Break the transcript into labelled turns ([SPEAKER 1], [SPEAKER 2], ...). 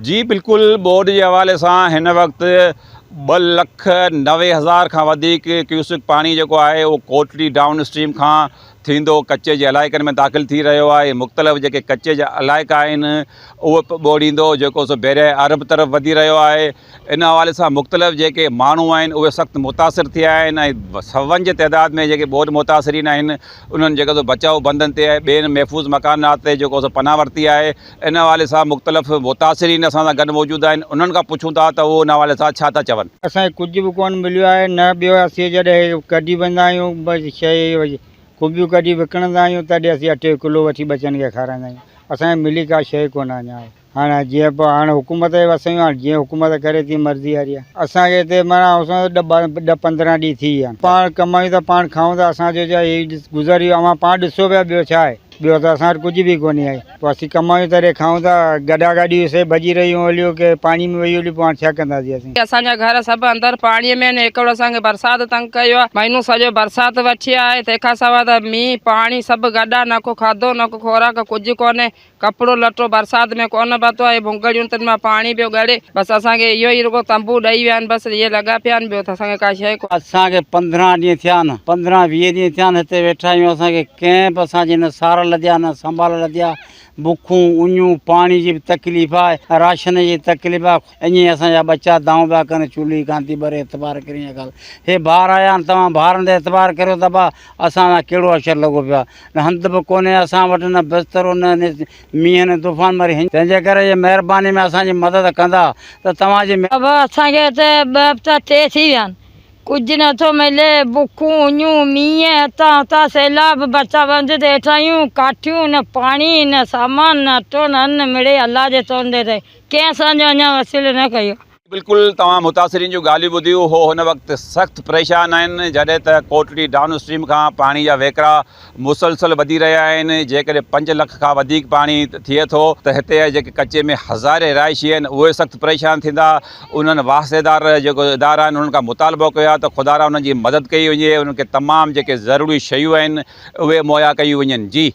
[SPEAKER 1] جي بلڪل ٻوڏ جي حوالي سان هن وقت ٻه لک 90 هزار کان وڌيڪ ڪيوسڪ پاڻي جيڪو آهي اهو ڪوٽڙي ڊائون اسٽريم کان ٿيندو ڪچي جي علائقن ۾ داخل ٿي رهيو آهي. مختلف جيڪي ڪچي جا علائقا آهن اهي به ٻوڙيندو جيڪو سو بحريه عرب طرف وڌي رهيو آهي. ان حوالي سان مختلف جيڪي ماڻهو آهن اهي سخت متاثر ٿيا آهن ۽ سون جي تعداد ۾ جيڪي ٻوڏ متاثرين آهن انهن جيڪو سو بچاء بندن تي ۽ ٻين محفوظ مڪانات تي جيڪو سو پناهه ورتي آهي. ان حوالي سان مختلف متاثرين اسان سان گڏ موجود آهن انهن کان پڇون ٿا ته اهو ان حوالي سان ڇا ٿا چون.
[SPEAKER 2] اسان کي ڪجهه به ڪونه مليو آهي نه ٻيو اسين جڏهن ڪڍي ويندا آهيون بس شيء خوبيون ڪڍي وڪڻندا آهيون تڏهن اسين اٽي جو ڪلو وٺي ٻچن کي کارائيندا آهيون اسان کي ملي ڪا شيء ڪونه اڃا آهي هاڻي جيئن پوء هاڻي حڪومت جي وس آهيون هاڻي جيئن حڪومت ڪري تيئن مرضي واري آهي اسان کي هتي معنيٰ ڏهه 15 ڏينهن ٿي ويا آهن پاڻ ڪمايون ٿا پاڻ کائون ٿا اسان جو ڇا هي گذر اهو اوهان پاڻ ڏسو پيا ٻيو ڇا آهي. ٻيو ته اسان وٽ ڪجهه به ڪونهي آهي. پوء اسين ڪمايون تڏهن کائون ٿا. گڏا گاڏيون سي ڀڄي رهيون هليون ڪي پاڻي ۾ ويون هليون پوء هاڻ ڇا ڪنداسين اسين.
[SPEAKER 3] اسان جا گهر سڀ اندر پاڻي ۾ آهن. هيڪڙو اسان کي برسات تنگ ڪيو آهي. مهينو سڄو برسات وٺي آهي. تنهن کان سواء ته مينهن پاڻي سڀ گڏ آهي. نه ڪو کاڌو نه ڪو خوراڪ ڪجهه ڪونهي. ڪپڙو لٽو برسات ۾ ڪونه پاتو آهي، ڀونگڙيون تن مان پاڻي پيو ڳڙي، بس اسان کي اهو ئي رڳو تنبو ڏئي ويا آهن، بس اهي لڳا پيا آهن، ٻيو ته اسان کي ڪا شيء ڪونه.
[SPEAKER 2] اسان کي 15 ڏينهن ٿيا آهن، 15 20 ڏينهن ٿيا آهن هتي ويٺا آهيون، اسان کي ڪنهن به اسان جي نه سار لڌي آهي نه سنڀال لڌي آهي، بکون، اڃون، پاڻي جي به تڪليف آهي، راشن جي تڪليف آهي، ائين ئي اسان جا ٻچا دانهون پيا ڪن، چولي ڪانه ٿي ٻري، اعتبار ڪرين اها ڳالهه. هي ڀار آيا آهن، توهان ڀارن تي اعتبار ڪريو ته ابا اسان سان ڪهڙو اشر لڳو پيو آهي. نه هنڌ به ڪونهي اسان وٽ، نه بسترو، نه مينهن نه طوفان مري هنج. تنهن جي ڪري جي مهرباني ۾ اسان جي مدد ڪندا ته توهان جي.
[SPEAKER 4] ابا اسان کي هتي ٻه هفتا ٽي ٿي ويا آهن، ڪجهه نه ٿو ملي، بکون، اڃون، مينهن، هتان هتان سيلاب، بچا بند تي هيٺ آهيون، ڪاٺيون، نه پاڻي، نه سامان، نه اٽو، نه ان، مڙئي الله جي تونده تي. ڪنهن اسان جو اڃا وسيلو نه ڪيو.
[SPEAKER 1] بلڪل توهان متاثرين جون ڳالهيون ٻڌيون هو هن وقت سخت پريشان آهن جڏهن ته ڪوٽڙي ڊائون اسٽريم کان پاڻي جا وهڪرا مسلسل وڌي رهيا آهن جيڪڏهن 5 لک کان وڌيڪ پاڻي ٿئي ٿو ته هتي جا جيڪي ڪچي ۾ هزارين رهائشي آهن اهي سخت پريشان ٿيندا انهن واسطيدار جيڪو ادارا آهن انهن کان مطالبو ڪيو آهي ته خدارا انهن جي مدد ڪئي وڃي انهن کي تمام جيڪي ضروري شيون آهن اهي مهيا ڪيون وڃن جي.